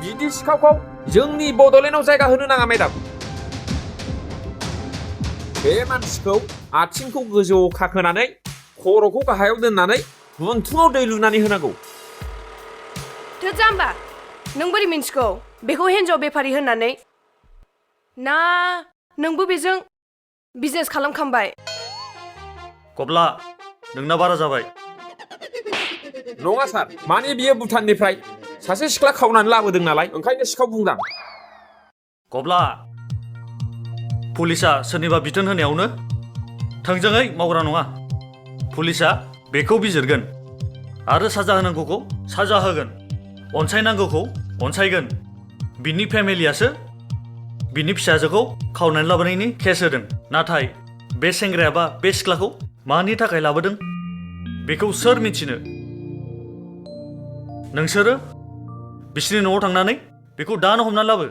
बिदि सिखावखौ जोंनि बड'लेण्डआव जायगा होनो नाङा मेडाम। बे मानसिखौ आथिंखौ गोजौआव खाखोनानै खर'खौ गाहायाव दोननानै गुन्थुङाव दै लुनानै होनांगौ। थो जाम्बा, नों बोरै मिन्थिगौ बेखौ हिन्जाव बेफारि होननानै? ना नोंबो बेजों बिजनेस खालामखांबाय? गब्ला, नोंना बारा जाबाय। नङा सार, माने बियो भुटाननिफ्राय सासे सिख्ला खावनानै लाबोदों नालाय ओंखायनो सिखाव बुंदां। गब्ला, पुलिसा सोरनिबा बिथोन होनायावनो थोंजोङै मावग्रा नङा। पुलिसा बेखौ बिजिरगोन आरो साजा होनांगौखौ साजा होगोन, अनसायनांगौखौ अनसायगोन। बिनि फेमिलियासो बिनि फिसाजोखौ खावनानै लाबोनायनि केस होदों। नाथाय बे सेंग्राया बा बे सिख्लाखौ मानि थाखाय लाबोदों बेखौ सोर मिथिनो? नोंसोरो बिसोरनि न'आव थांनानै बेखौ दानो हमनानै लाबो।